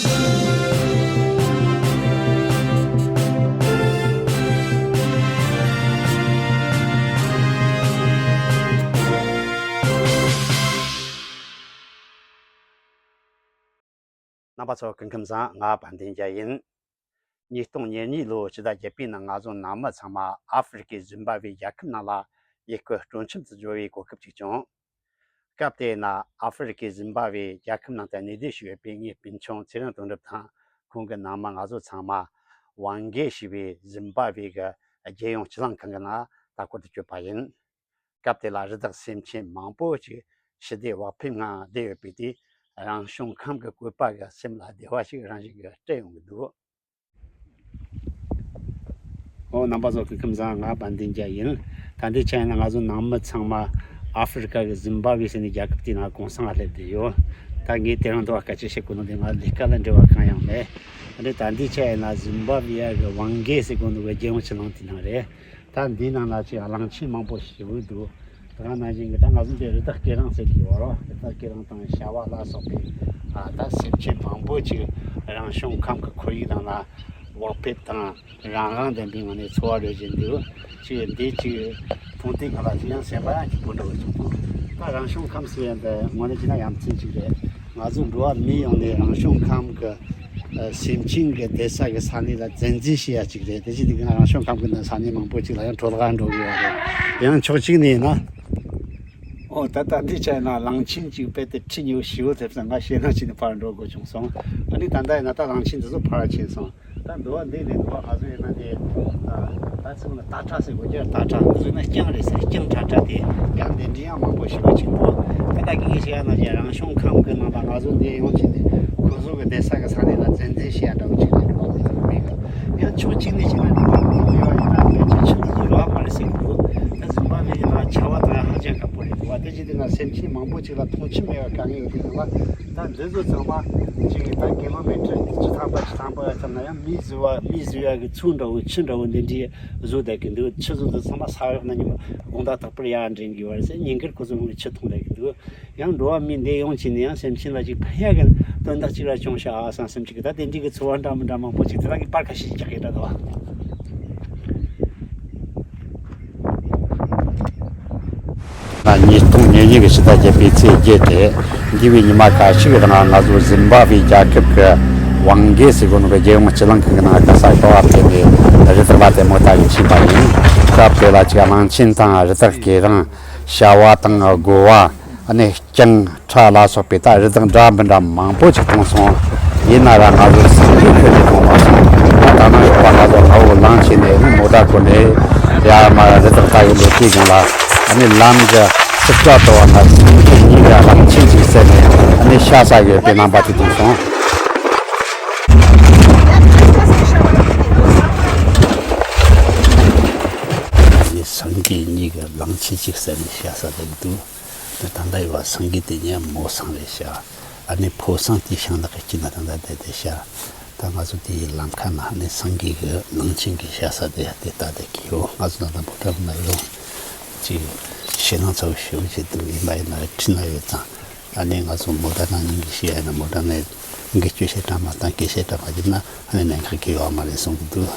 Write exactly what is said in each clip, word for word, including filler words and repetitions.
རྣམ་པ་ཚོ་སྐུ་ཁམས་བཟང་། ང་དཔལ་ལྡན་རྒྱལ་ཡིན། ཉིས་སྟོང་ཉེར་གཉིས་ལོའི་ཕྱི་ཟླ་བརྒྱད་པའི་ནང་ང་ཚོ་ནང་མི་ཚང་མ་ཨ་ཧྥེ་རི་ཁའི་ཟིམ་བྷ་ཝེ་རྒྱལ་ཁབ་ནང་ལ་ཡུལ་སྐོར་སྤྲོ་འཆམ་དུ་འབྱོར་བའི་གོ་སྐབས་ཅིག་བྱུང་། སྐབས་དེ་ན་ཨ་ཧྥེ་རི་ཁའི་ཟིམ་བྷ་ཝེ་རྒྱལ་ཁབ་ནང་དུ་གནས་སྡོད་བྱས་ཡོད་པའི་ངའི་སྤུན་ཆུང་ཚེ་རིང་དོན་གྲུབ་དང་ཁོང་གི་ནང་མི་ང་ཚོ་ཚང་མ་ཝང་གེ་ཞེས་པའི་ཟིམ་བྷ་ཝེ་གི་རྒྱལ་ཡོངས་སྤྱི་གླིང་ཁང་གི་ནང་ལྟ་སྐོར་དུ་བསྐྱོད་པ་ཡིན། སྐབས་དེ་ལ་རི་དྭགས་སེམས་ཅན་མང་པོ་ཅིག་ཞི་བདེ་བག་ཕེབས་ངང་བསྡད་ཡོད་པས། དེས་རང་བྱུང་ཁམས་ཀྱི་བཀོད་པ་གིས་སེམས་ལ་བདེ་བ་ཞིག་རང་བཞིན་གྱིས་སྤྲད་ཡོང་གི་འདུག། ཨོ། རྣམ་པ་ཚོ་སྐུ་ཁམས་བཟང་། ང་དཔལ་ལྡན་རྒྱལ་ཡིན། ད་ལྟའི་ཆ་ཡིན་ན་ང་ཚོ་ནང་མི་ཚང་མ་ཨ་ཧྥེ་རི་ཁ་གི་ཟིམ་བྷ་ཝེ་ཟེར་ནས་རྒྱལ་ཁབ་དེའི་ནང་གུང་སེང་ལ་སླེབས་བསྡད་ཡོད། ད་ངས་དེ་རིང་འདི་བ་སྐད་ཆ་བཤད་དགོས་ནོ་དེ་ང་ལས་ཀ་ལ་འབྲེལ་བ་གང་ཡང་མེད། ཨ་ནི་ད་ལྟའི་ཆ་ཡིན་ན་ཟིམ་བྷ་ཝེ་གི་ཝང་གེ་ཟེར་གོ་ནོ་གི་རྒྱལ་ཡོངས་སྤྱི་གླིང་དེའི་ནང་རེད། ད་འདིའི་ནང་ན་ཅིག་གླང་ཆེན་མང་པོ་ཞེ་པོ་འདུག། ད་ག་ནང་བཞིན་གྱི་ད་ང་ཚོ་འདི་རི་དྭགས་སྐེ་རིང་ཟེར་གྱི་ཡོད་རེད། རི་དྭགས་སྐེ་རིང་དང་བྱ་བ་ལ་སོགས་པའི་ཨ་ད་སེམས་ཅན་མང་པོ་ཅིག་རང་བྱུང་ཁམས་ཀྱི་ཁོར་ཡུག་ནང་ལ་བག་ཕེབས་དང་རང་དབང་ལྡན་པའི་ངང་ནས་འཚོ་བ་རོལ་བཞིན་འདུག། ཅིག་འདི་ཅིག་མཐོང་དུས་ང་ལ་ཅིག་ཡང་སེམས་པ་ཡང་སྐྱིད་པོ་འདྲ་བོ་བྱུང་འདུག། ད་རང་བྱུང་ཁམས་ཟེར་ཡ་འདི་དངོས་གནས་བྱས་ན་ཡ་མཚན་ཅིག་རེད། ང་ཚོ་འགྲོ་བ་མི་ཡོང་ནས་རང་བྱུང་ཁམས་ཀྱི་ཨ་སེམས་ཅན་གྱི་བསྡད་ས་གི་ས་གནས་ལ་བཙན་འཛུལ་བྱེད་ཡ་ཅིག་རེད། དེ་བཞིན་དུ་ང་རང་བྱུང་ཁམས་ཀྱི་ས་གནས་མང་པོ་ཅིག་ལ་ཡང་འཕྲོ་བརླག་འགྲོ་གི་ཡོད་རེད། ཡང་ཕྱོགས་གཅིག་ནས་ཡིན་ན། ཨོ། ད་ལྟ་འདི་ཆ་ཡིན་ན་གླང་ཆེན་ཅིག་དཔེ་དེ་ཁྲི་ཉོ་ཞེ་པོ་ཐེབས་ཙང་ང་ཞེད་སྣང་བྱས་ནས་ཕར་འགྲོ་དགོས་བྱུང་སོང་། ཨ་ནི་ད་ལྟ་ཡིན་ན་ད་གླང་ཆེན་འདི་ཚོ་ཕར་ཕྱིན་སོང་། ད་འདི་བ་འདི་ནས་འདི་བ་ང་ཚོ་ཡིན་ན་དེ་ད་ཚིག་ལ་སྟག་ཁྲ་ཟེར་དགོས་ཀྱི། སྟག་ཁྲ། འདི་ཚོ་ཡིན་ན་སྤྱང་རེད་ཟེར། སྤྱང་ཁྲ་ཁྲ་དེ་ཡང་འདི་འདྲའི་ཡང་མང་པོ་ཞེ་པོ་ཅིག་འདུག། ད་ལྟ་གི་ངས་བཤད་ཡ་ན་ཅིག་རང་བྱུང་ཁམས་ཀྱི་ནང་ལ་ང་ཚོ་འདི་ཡོང་བྱས་ནས་ཁོ་ཚོ་གི་བསྡད་ས་གི་ས་གནས་ལ་བཙན་འཛུལ་བྱེད་ཡ་འདྲ་བོ་ཅིག་རེད་འགྲོ་བ་མི་ཚོ་མི་གི། ཡང་ཕྱོགས་གཅིག་ནས་བྱས་ན་འགྲོ་བ་མི་ཡོད་ཡིན་ན་ཕལ་ཆེར་ཆུ་འདི་ཚོ་རག་མ་རེད་ཟེར་གི་འདུག། ད་ཟིམ་བྷ་ཝེ་ཡིན་ན་བྱ་བ་དང་ཧ་ཅང་དཀའ་པོ་རེད་འདུག་བ། དེ་བྱས་དུས་ན་སེམས་ཅན་མང་པོ་ཅིག་ལ་མཐོང་ཆུང་མེད་པའི་དཀའ་ངལ་ཡོད་དུས་ཙམ་ལ། ད་འདི་ཚོ་ཚང་མ་ཅིག་ད་ཀི་ལོ་མི་ཊར་བཅུ་ཐམ་པ་བཅུ་ཐམ་པ་ཙམ་ན་ཡང་མི་བཟོས་པ་མི་བཟོས་ཡ་གི་ཚུར་འདྲ་བོ་ཆུ་འདྲ་བོ་འདི་འདྲའི་བཟོས་བསྡད་ཀྱི་འདུག། ཆུ་ཚོད་འདི་ཚང་མ་ས་འོག་ན་ཉི་མ་དགོང་དག་རྟག་པར་ཡར་འདྲེན་གྱི་ཡོད་རེད་ཟེར། ཉིན་དཀར་ཁོ་ཚོ་ངོས་ཆུ་འཐུང་བསྡད་ཀྱི་འདུག། ཡང་འགྲོ་བ་མི་འདི་ཡོང་བྱས་ནས་ཡང་སེམས་ཅན་ལ་ཅིག་ཕན་ཡག་གི་དོན་དག་ཅིག་ར་བྱུང་ཤག་བསམ་སེམས་ཅིག་གི། ད་དེ་འདྲའི་གི་ཚོར་བ་འདྲ་མི་འདྲ་མང་པོ་ཅིག་དེ་དག་གི་པར་ཁ་ཤས་ཤིག་རྒྱག་གི་འདྲ་འདུག་བ། ན་ཉིས་སྟོང་ཉེར་གཉིས་ཀྱི་ཕྱི་ཟླ་བརྒྱད་པའི་ཚེས་བརྒྱད་དེ། འདས་པའི་ཉི་མ་ཁ་ཤས་ཀྱི་རིང་ང་ཚོ་ཟིམ་བྷ་ཝེ་རྒྱལ་ཁབ་ཀྱི་ཝང་གེ་ཟེར་གོ་ནོ་གི་རྒྱལ་ཡོངས་སྤྱི་གླིང་ཁང་གི་ནང་གི་ས་གོ་བ་ཕེབས་ནས་རི་དྭགས་ལ་ལྟད་མོ་ལྟ་གི་ཕྱིན་པ་ཡིན། སྐབས་དེ་ལ་ཅིག་གླང་ཆེན་དང་རི་དྭགས་སྐེ་རིང་། བྱ་བ་དང་དགོ་བ། ཨ་ནི་སྤྱང་ཁྲ་ལ་སོགས་པའི་ད་རི་དྭགས་འདྲ་མི་འདྲ་མང་པོ་ཅིག་མཐོང་སོང་། ཡིན་ན་ར་ང་ཚོ་སེམས་ཁྲལ་ཁྱོན་ནས་གཏོང་མ་སོང་། ད་ད་ནང་ཡོད་པ་ང་ཚོ་ལྷ་འོག་ལངས་བྱས་ནས་ནི་མོ་ཊ་བསྐོར་ནས་ཡར་མར་རི་དྭགས་ལྟ་གི་འགྲོ་དུས་སྒང་ལ། ཨ་ནི་ལམ་གྱི་སྲིབ་ཀ་དོ་བ་ན་སེང་གེ་གཉིས་ཀྱིས་གླང་ཆེན་ཅིག་བསད་ནས་ཨ་ནི་ཤ་ཟ་གི་ཡོད་པའི་རྣམ་པ་དེ་མཐོང་སོང་། ཨ་ནི་སེང་གེ་གཉིས་ཀྱིས་གླང་ཆེན་ཅིག་བསད་ནས་ཤ་ཟ་བསྡད་འདུག། ད་ད་ལྟ་ཡོད་པ་སེང་གེ་དེ་གཉིས་མོ་སེང་རེད་ཤག། ཨ་ནི་ཕོ་སེང་དེ་ཤིང་ནགས་ཀྱི་དཀྱིལ་ན་ད་ལྟ་བསྡད་བསྡད་ཤག། ད་ང་ཚོ་དེའི་ལམ་ཁ་ན་ཨ་ནི་སེང་གེ་གི་གླང་ཆེན་གྱི་ཤ་ཟ་དེ་དེ་ལྟ་བསྡད་ཀྱི་ཡོད། ང་ཚོ་ད་ལྟ་མོ་ཊ་ནང་ཡོང་ཅིག་ཞེད་སྣང་ཚ་བོ་ཞེ་པོ་ཅིག་འདུག། ཡིན་པ་ཡིན་ན་ཁྲིད་ན་ཡོད་ཙང་། ཨ་ནི་ང་ཚོ་མོ་ཊ་ནང་ཉིན་གྱི་ཤི་ཡ་ཡིན་ན་མོ་ཊ་ནང་འགུལ་སྐྱོད་བྱེད་སྟངས་མ་བཏང་། སྐད་བཤད་སྟངས་མ་བྱེད་ན་ཨ་ནི་ཉེན་ཁ་གི་ཡོད་མ་རེད་གསུང་གི་འདུག།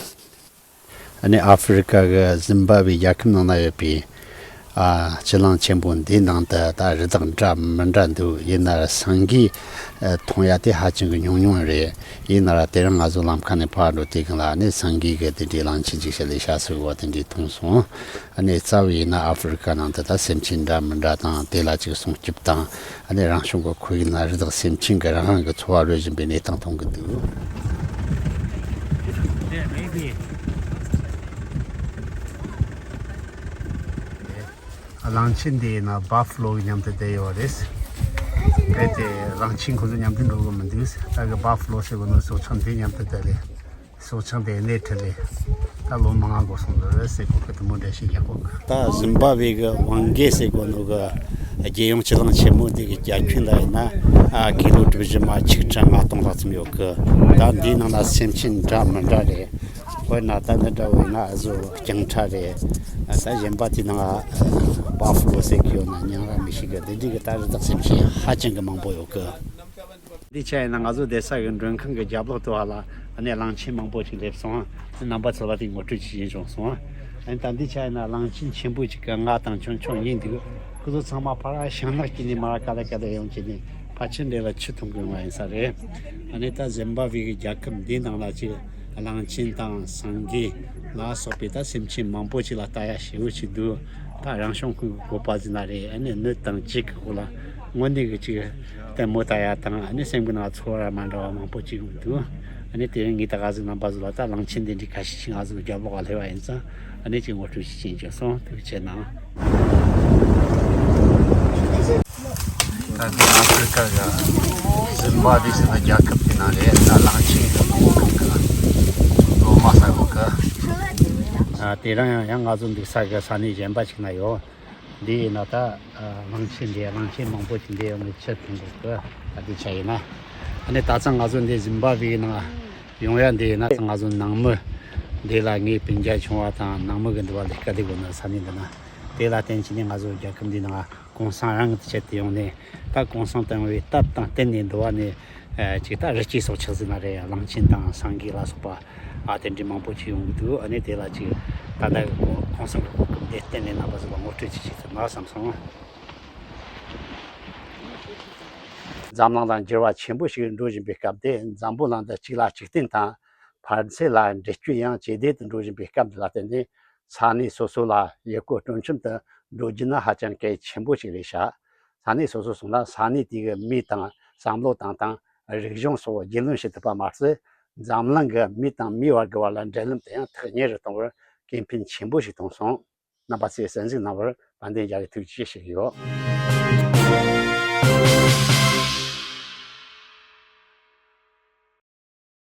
ཨ་ནི་ཨ་ཧྥེ་རི་ཀ་གི་ཟིམ་བྷ་ཝེ་རྒྱལ་ཁབ་ནང་ན་ཡོད་པའི་ཨ་སྤྱི་གླིང་ཆེན་པོ་འདིའི་ནང་དུ་ད་རི་དྭགས་འདྲ་མི་འདྲ་འདུག། ཡིན་ན་ར་སེང་གེ་ཨ་མཐོང་ཡ་དེ་ཧ་ཅང་གི་ཉུང་ཉུང་རེད། ཡིན་ན་ར་དེ་རིང་ང་ཚོ་ལམ་ཁ་ནས་ཕར་འགྲོ་དུས་སྒང་ལ་ཨ་ནི་སེང་གེ་གི་དེ་འདྲའི་གླང་ཆེན་ཅིག་ཞལ་ལས་ཤ་ཟ་གི་ཡོད་པ་དེ་འདྲའི་མཐོང་སོང་། ཨ་ནི་རྩ་བ་ཡིན་ན་ཨ་ཧྥེ་རི་ཀ་ནང་དུ་ད་སེམས་ཅན་འདྲ་མི་འདྲ་དང་དེ་ལ་ཅིག་སྲུང་སྐྱོབ་དང་། ཨ་ནི་རང་བྱུང་གི་ཁོར་ཡུག་ན་རི་དྭགས་སེམས་ཅན་གྱི་རང་དབང་གི་འཚོ་བ་རོལ་བཞིན་པའི་གནས་སྟངས་མཐོང་གི་འདུག། གླང་ཆེན་འདི་ཡིན་ན་བྷ་ཧྥ་ལོ་གི་མཉམ་དུ་བསྡད་ཡོད་རེད། རྦད་དེ་གླང་ཆེན་ཁོ་ཚོ་མཉམ་དུ་འགྲོ་གི་མི་འདུག། ད་གི་བྷ་ཧྥ་ལོ་ཟེར་གོ་ནོ་སྲོག་ཆགས་འདི་མཉམ་དུ་བསྡད་རེད། སྲོག་ཆགས་དེ་གནས་ཁྲི་ལས་ད་ལོ་མང་ང་འགོར་སོང་ལོ་རེད་ཟེར་གོ་གི། དེ་མོ་འདྲ་ཞིག་ཡག་པོ་གི། ད་ཟིམ་བྷ་ཝེ་གི་ཝང་གེ་ཟེར་གོ་ནོ་གི་རྒྱལ་ཡོངས་སྤྱི་གླིང་ཆེན་མོ་འདི་གི་རྒྱ་ཁྱོན་ལ་ཡིན་ན་ཨ་ཀི་ལོ་གྲུ་བཞི་མ་ཆིག་ཁྲི་ལྔ་སྟོང་ལྷག་ཙམ་ཡོད་གི། ད་འདིའི་ནང་ན་སེམས་ཅན་འདྲ་མི་འདྲ་རེད། དཔེར་ན་ད་འདི་འདྲ་བོ་ཡིན་ན་ཨ་ཟོ་སྤྱང་ཁྲ་རེད། ད་གཞན་པ་དེ་ནང་བྷ་ཧྥ་ལོ་ཟེར་གི་ཡོད་ན་ཉང་ར་མི་ཤེས་གི། འདི་འདྲའི་གི་ད་རི་དྭགས་སེམས་ཅན་ཧ་ཅང་གི་མང་པོ་ཡོད་གི། འདི་ཆ་ཡིན་ན་ང་ཚོ་བསྡད་ས་གི་མགྲོན་ཁང་གི་རྒྱབ་ལོགས་དུ་བ་ལ་ཨ་ནི་གླང་ཆེན་མང་པོ་ཅིག་སླེབས་སོང་། རྣམ་པ་ཚོ་ལ་དེ་ངོ་སྤྲོད་ཅིག་བྱེད་བྱུང་སོང་། ཨ་ནི་ད་འདི་ཆ་ཡིན་ན་གླང་ཆེན་ཆེན་པོ་ཅིག་གི་མངལ་དང་ཆུང་ཆུང་གཉིས་འདུག་ཁོ་ཚོ་ཚང་མ་ཕར་ཞིང་ནགས་ཀྱི་ནི་མར་ག་ལེ་ག་ལེ་ཡོང་གི་ནི་ཕལ་ཆེར་འདི་ལ་ཆུ་འཐུང་གི་ཡོང་བ་ཡིན་ས་རེད། ཨ་ནི་ད་ཟིམ་བྷ་ཝེ་གི་རྒྱལ་ཁབ་འདིའི་ནང་ལ་ཅིག་གླང་ཆེན་དང་སེང་གེ་ལ་སོགས་པའི་ད་སེམས་ཅན་མང་པོ་ཅིག་ལ་ལྟ་ཡ་ཞེ་པོ་ཅིག་འདུག་ད་རང་བྱུང་ཁོའི་བཀོད་པ་ཟིན་ན་རེད། ཨ་ནི་སྣོད་དང་བཅུད་ཀྱི་སྐོར་ལ་དངོས་གནས་ཀྱི་ཅིག་ལྟད་མོ་ལྟ་ཡ་དང་། ཨ་ནི་སེམས་ཀྱི་ནང་ཚོར་བ་མ་འདྲ་བ་མང་པོ་ཅིག་ཡོང་གི་འདུག་ཨ་ནི་དེ་རིང་ངས་ད་ག་ཟིག་རྣམ་པ་ཚོ་ལ་ད་གླང་ཆེན་དེ་འདྲའི་ཁ་ཤས་ཤིག་ང་ཚོ་རྒྱབ་ལོགས་ལ་སླེབས་པ་ཡིན་ཙང་། ཨ་ནི་ཅིག་ངོ་སྤྲོད་ཅིག་བྱེད་རྒྱུ་སོང་། ཐུགས་རྗེ་གནང་། ད་ལྟ་ཨ་ཧྥེ་རི་ཀ་གི་ཟིམ་བྷ་ཝེ་ཟེར་བའི་རྒྱལ་ཁབ་དེ་ནང་ལ་ད་གླང་ཆེན་གྱི་ལོ་མ་ས་གོ་གི། ཨ། དེ་རིང་ཡང་ཡང་ང་ཚོ་འདུག་ས་གི་ས་གནས་གཞན་པ་ཞིག་ན་ཡོད། འདི་ཡིན་ན་ད་གླང་ཆེན་འདི་གླང་ཆེན་མང་པོ་ཅིག་འདི་ཡོང་ནས་ཆུ་འཐུང་གོ་གི། ད་འདི་ཆ་ཡིན་ན། ཨ་ནི་ད་ཚང་ང་ཚོ་འདི་ཟིམ་བྷ་ཝེ་ནང་ཡོང་ཡ་འདི་ཡིན་ན། ང་ཚོ་ནང་མི་འདི་ལ་ངའི་སྤུན་ཀྱག་ཆུང་བ་དང་ནང་མི་གི་འདི་བ་ལས་ཀ་ལས་གོ་ན་ས་གནས་འདི་ན། དེ་ལ་བརྟེན་བྱས་ནས་ང་ཚོ་རྒྱལ་ཁབ་འདི་ནང་གུང་སེང་རིང་དུ་ཆེད་དུ་ཡོང་ནས། ད་གུང་སེང་བཏང་བའི་སྟབས་དང་བསྟུན་ནས་འདི་བ་ནས་ཅིག་ད་རི་སྐྱེས་སྲོག་ཆགས་ཟིན་ན་རེད། གླང་ཆེན་དང་སེང་གེ་ལ་སོགས་པ་ཨ་དེ་འདྲའི་མང་པོ་ཅིག་ཡོང་གི་འདུག་ཨ་ནི་དེ་ལ་ཅིག་ད་ལྟ་གི་གུང་སེང་གི་གོ་སྐབས་འདི་བསྟུན་ནས་རྣམ་པ་ཚོ་ལ་ངོ་སྤྲོད་ཅིག་བྱེད་ཐུབ་ན་བསམ་སོང་། འཛམ་གླིང་དང་འགྱུར་བ་ཆེན་པོ་ཞིག་འགྲོ་བཞིན་པའི་སྐབས་དེ། འཛམ་བུ་གླིང་འདི་གཅིག་ལ་གཅིག་བརྟེན་དང་ཕར་ཚད་ལ་འདྲེས་སྐྱོད་ཡང་ཇེ་བདེ་དུ་འགྲོ་བཞིན་པའི་སྐབས་འདི་ལ་བརྟེན་ནས། ས་གནས་སོ་སོ་ལ་ཡུལ་སྐོར་སྤྲོ་འཆམ་དུ་འགྲོ་རྒྱུ་ནི་ཧ་ཅང་གལ་ཆེན་པོ་ཞིག་རེད་ཤག་ས་གནས་སོ་སོ་སོང་ན་ས་གནས་དེ་གི་མི་དང་བསམ་བློ་བཏང་སྟངས། རིག་གཞུང་སོགས་རྒྱུས་ལོན་བྱེད་ཐུབ་པ་མ་ཟད། འཛམ་གླིང་གི་མི་དང་མིའི་བར་གྱི་བར་ལ་འབྲེལ་ལམ་དེ་ཡང་ཐག་ཉེ་རུ་གཏོང་བར་ཁེ་ཕན་ཆེན་པོ་ཞིག་མཐོང་སོང་། རྣམ་པ་ཚོས་གསན་གཟིགས་གནང་བར་བཀའ་དྲིན་རྒྱ་ཆེ་ཐུགས་རྗེ་ཆེ་ཞུ་གི་ཡོད།